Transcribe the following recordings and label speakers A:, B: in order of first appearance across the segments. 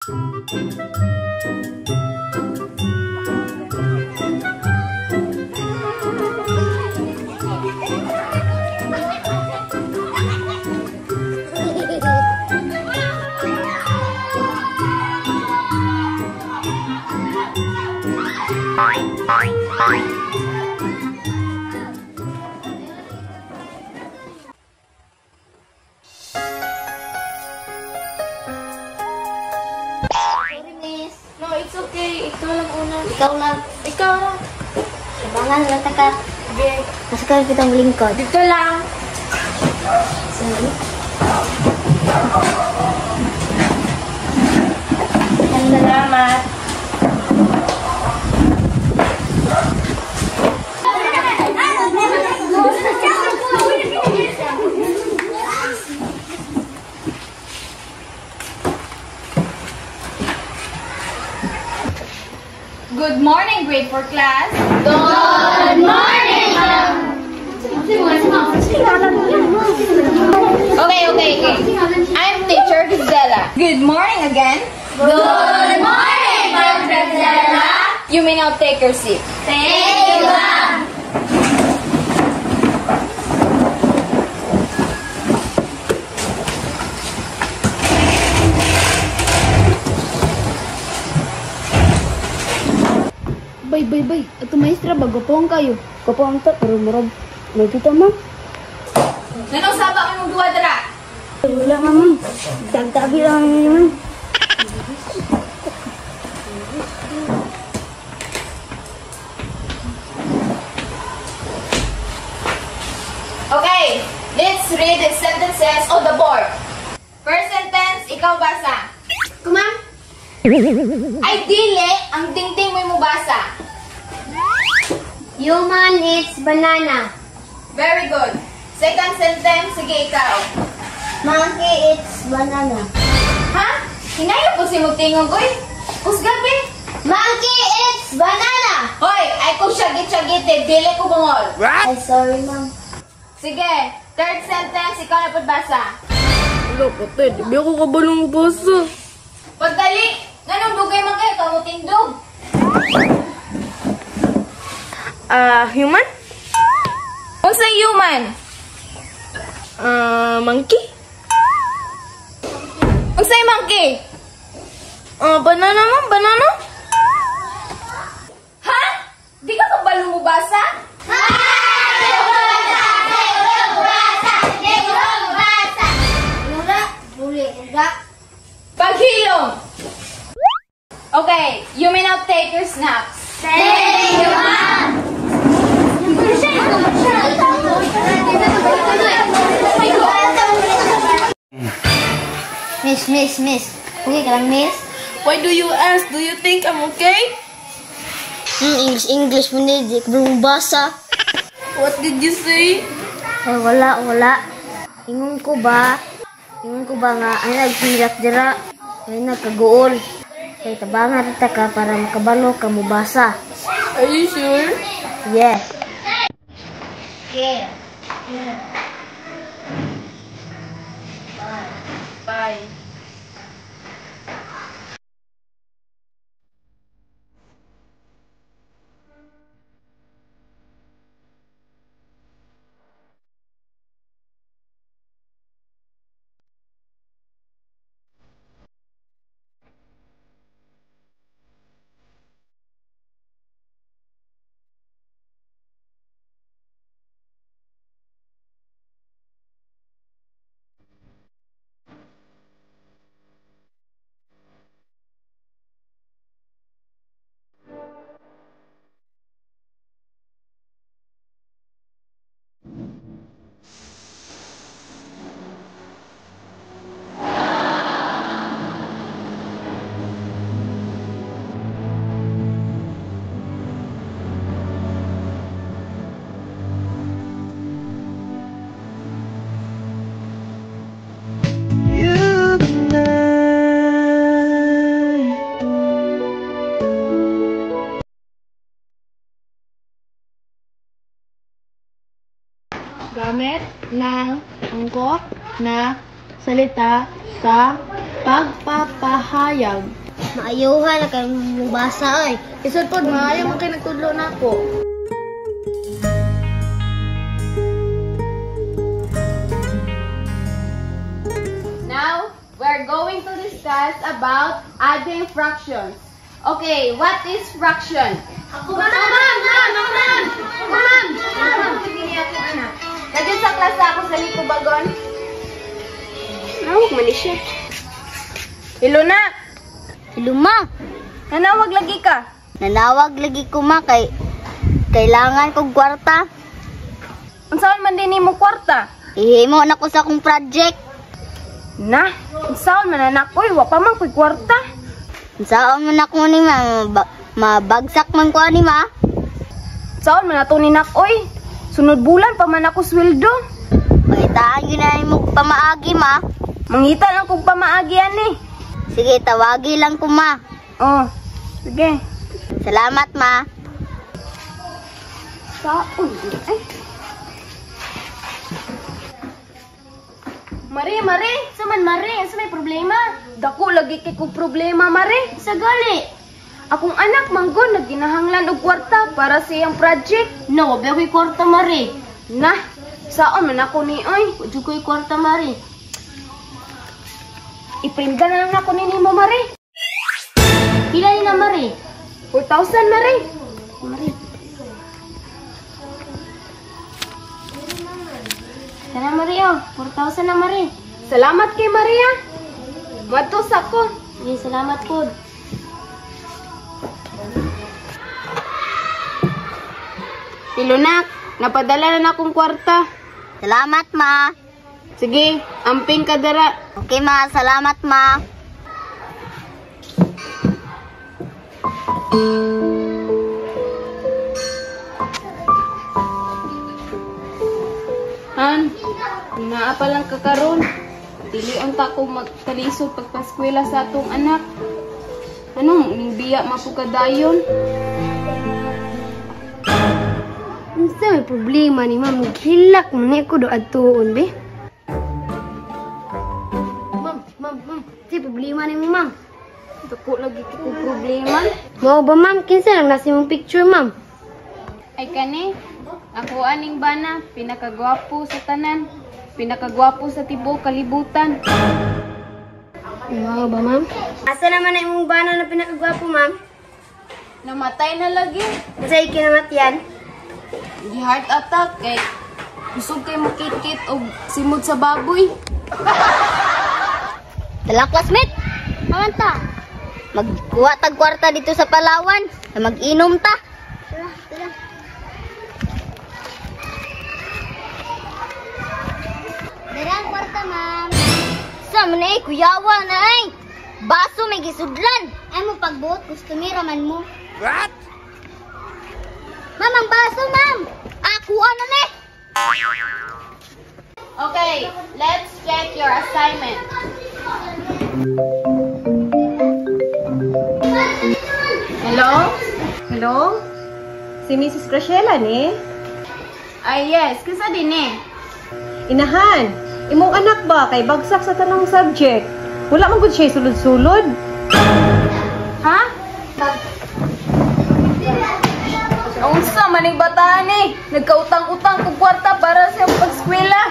A: Sorry, miss.
B: No, it's okay. Ikaw lang una.
A: Ikaw lang.
B: Ikaw lang.
A: Abangan lang ta ka.
B: Okay.
A: Nasa ka kitang lingkod.
B: Dito lang.
A: Sorry.
B: Salamat. Good morning, grade 4 class.
A: Good morning, ma'am.
B: Okay. I'm Teacher Gizella. Good morning again.
A: Good morning, Ma'am Gizella.
B: You may now take your seat.
A: Thank you, ma'am.
C: Bay, bay, bay. Ato maestra, bago po ang kayo. Kapo ang ta, pero murag. May kita, ma'am.
B: Nanong saba ang duwa dara?
C: Wala, ma'am. Tagtabi lang naman.
B: Okay, let's read the sentences on the board. First sentence, ikaw basa.
A: Kumam?
B: Ay, dili, ang dingding mo'y mubasa.
A: Human eats banana.
B: Very good. Second sentence, sige ikaw.
A: Monkey eats banana.
B: Ha? Hinayo po si Mugtingog, uy. Usgabi.
A: Monkey eats banana.
B: Hoy, ay kung syagit-syagit, dili ko bungol.
A: Ay, sorry, ma'am.
B: Sige, third sentence, ikaw na pagbasa.
C: Wala, patay. Di ako kabalong mabasa.
B: Pagdali, nganong dugay man kayo, kamutindog.
C: Human?
B: Unsay human?
C: Monkey?
B: Unsay monkey?
C: Banana, ma'am, banana?
B: Ha? Di ka kabalo mobasa? Paghilom! Okay, you may now take your snacks.
A: Thank you, ma'am! Miss, miss, miss. Okay ka lang, miss?
C: Why do you ask? Do you think I'm okay?
A: English, English mo ni. Di ko bumabasa.
C: What did you say?
A: Ay, wala, wala. Ingon ko ba nga, ay naghirap dira. Ay nagkaguol. Kay tabangan ta ka para makabalo ka mubasa.
C: Are you sure?
A: Yeah. Yeah.
C: Bye.
D: Gamit ng angkop na salita sa
B: Pagpapahayag.
A: Maayuhan na kay mubasa oy.
C: Isod pod maayo man kay nagtudlo nako.
B: Now, we're going to discuss about adding fractions. Okay, what is fraction?
A: Ako ma'am, ma'am, ma'am, ma'am, ma'am.
B: Ma'am. Nandiyan sa klasa ako sa Litubagon. Nawag man ni siya. Hello na.
A: Hello ma.
B: Nanawag lagi ka.
A: Nanawag lagi ko ma kay kailangan kog kwarta.
B: Unsaon man din nimo kwarta?
A: Ihimo na ko sa akong project.
B: Na, unsaon man anak oy, wa pa man koy kwarta.
A: Unsaon man ako ni ma, mabagsak man ko ani ma.
B: Unsaon man ato ni nak oy? Sunod bulan pa man ako sweldo.
A: Pangitaan gyud na nimo pamaagi ma.
B: Mangita lang kog pamaagi ani.
A: Sige, tawagi lang ko ma.
B: Oh, sige.
A: Salamat ma.
B: Saon eh. Mare, Mare, sa man Mare, sa may problema? Dako lagi kay kog problema, Mare.
A: Sa gali.
B: Akong anak manggon nagginahanglan og kwarta para sa iyang project.
A: No, wa ko'y kwarta Mare.
B: Na, saon man ako ni oy?
A: Wa jud ko'y kwarta Mare.
B: Iprinda na lang nako nimo Mare.
A: Pila ni na Mare?
B: 4,000 Mare.
A: Mare. Kana Mare oh, 4,000 na Mare.
B: Salamat kay Maria. Madto sa ko.
A: Sige, salamat pod.
B: Ilunak, napadala na akong kwarta.
A: Salamat ma.
B: Sige, amping ka dara.
A: Okay ma, salamat ma.
B: Han, naa pa lang kakaron. Dili unta ko magkalisod pagpaskwela sa atong anak. Anong ning biya mapukadayon?
C: Unsa may problema ni ma'am? Hilak man ni ko do adtuon be.
A: Ma'am, ma'am, ma'am, si problema ni mo ma'am.
B: Dako lagi kay kog problema.
C: Mao ba ma'am, kinsa lang nasa imong picture ma'am?
B: Ay kani, ako aning bana, pinakagwapo sa tanan, pinakagwapo sa tibuok kalibutan.
C: Mao ba ma'am? Asa naman na imong bana na pinakagwapo ma'am?
B: Namatay na lagi.
C: Unsay kinamatyan?
B: Gi heart attack kay busog kay mukit-kit og simod sa baboy.
A: Dala classmate. Mamanta. Magkuha tag kwarta dito sa Palawan, mag-inom ta. Tara, tara. Dara ang kwarta, ma'am. Sa man ay kuyawa na ay. Baso may gisudlan. Ay mo pagbuot, kustumira man mo. What? Ma'am, ang baso, ma'am. Ako ano ni?
B: Okay, let's check your assignment. Hello?
D: Hello? Si Mrs. Graciela ni?
B: Ay yes, kinsa din eh?
D: Inahan, imong anak ba kay bagsak sa tanang subject? Wala man gud siya sulod-sulod.
B: Ha? Unsa man ning bataan eh? Nagkautang-utang kog kwarta para sa iyang pag-eskwela.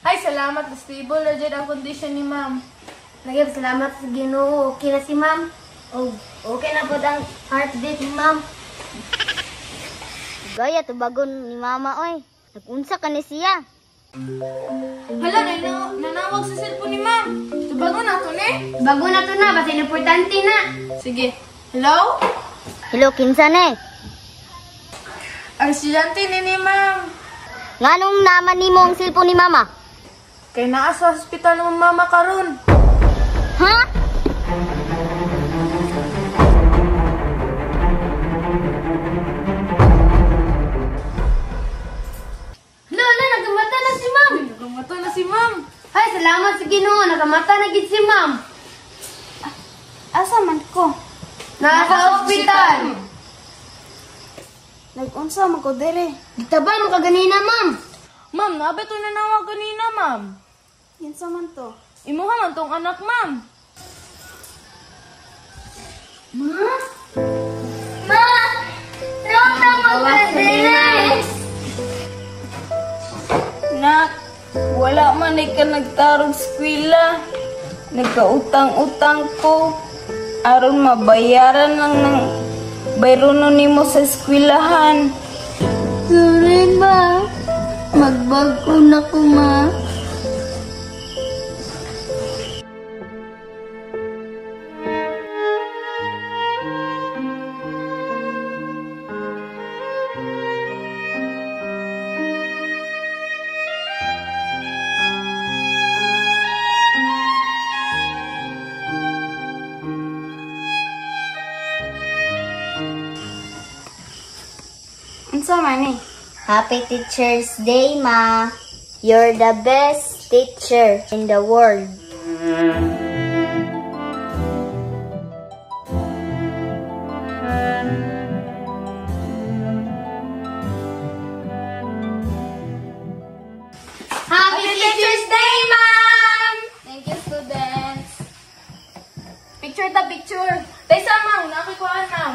E: Ay, salamat. Stable na dyan ang condition ni ma'am.
A: Lagi, salamat sa Ginoo. Okay na si ma'am. Oh, okay na po ang heartbeat ni ma'am. Gaya, tubagon ni mama, oy. Nag-unsa ka ni siya.
E: Hala, nanawag sa cellphone ni ma'am. Tubagon na to, ne?
C: Bago na to na, basta importante na.
E: Sige. Hello?
A: Hello, kinsa na eh?
E: Ang estudyante ni ma'am.
A: Nganong naman nimo ang cellphone ni mama?
E: Kay naa sa hospital ng mama karon.
A: Ha? Lola, nagamata na si ma'am.
E: Nagamata na si ma'am.
C: Ay, salamat sa Ginoo, nakamata na gid si ma'am.
B: Asa man ko?
C: Nasa ospital.
B: Nag-unsa man ko dere?
A: Gitaba mo ka ganina, ma'am.
E: Ma'am, naa ba to nanawag ganina, ma'am?
B: Kinsa man to?
E: Imuha man tong anak, ma'am.
A: Ma? Ma! Rota mo ka dere!
B: Nak, wala man ay ka nagtarong eskwela. Nagkautang-utang ko. Aron mabayaran lang ng bayrono nimo sa eskwelahan.
C: Sorry, ma. Magbag-o na ko, ma.
B: Unsa man ni?
A: Happy Teacher's Day, Ma. You're the best teacher in the world. Happy Teacher's Day, Ma'am!
E: Thank you, students. Picture ta picture. Tay sa ma'am, nakikuhaan, ma'am.